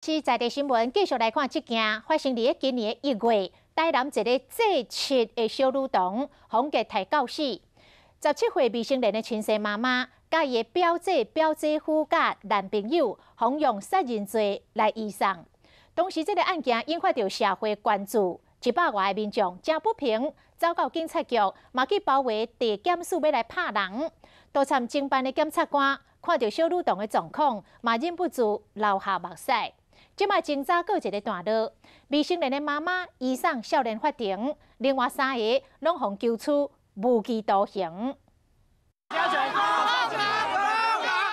是在地新聞，繼續來看這件發生佇今年1月，台南一个濟七的小女童，予虐待到死。17歲未成年的親生媽媽，佮伊的表姐、表姐夫佮男朋友，予用殺人罪來移送。當時這个案件引發著社會關注，100外个民眾誠不平，走到警察局，嘛去包圍地檢署欲來拍人。都參偵辦的檢察官看著小女童的狀況，嘛忍不住流下目屎。這擺偵查閣一个段落，未成年的媽媽移送少年法庭，另外三個攏予求處無期徒刑。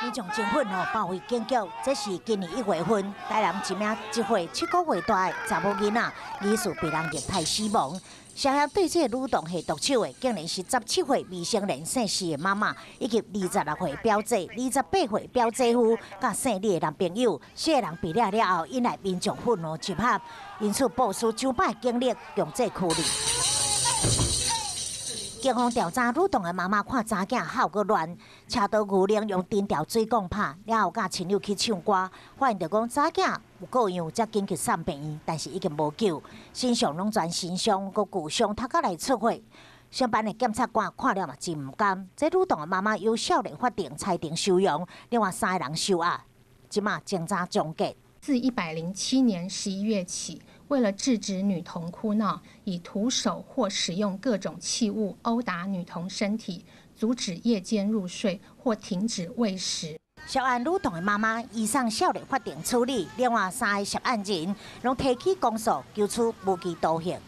民眾真憤怒，包圍警局。這是今年1月份，台南一名1歲7個月大的查某囡仔，疑似被人虐待死亡。涉嫌對這个女童下毒手的，竟然是17歲未成年姓施的媽媽，以及26歲表姐、28歲表姐夫，佮姓李的男朋友。四个人被掠了後，引來民眾憤怒集合，因此部署900警力強制驅離。警方調查女童的媽媽看查囝哭閣亂，車刀牛奶用藤條水管拍，了後佮親友去唱歌，發現著講查囝有過樣，才緊急送病院，但是已經無救，身上攏全身傷，閣舊傷，頭殼內出血。承辦的檢察官看了嘛真毋甘，這女童的媽媽由少年法庭裁定收容，另外三个人收押，這馬偵查終結。自107年11月起，為了制止女童哭鬧，以徒手或使用各種器物毆打女童身體，阻止夜間入睡或停止餵食。涉案女童的媽媽移送少年法庭處理，另外三个涉案人攏提起公訴，求處無期徒刑。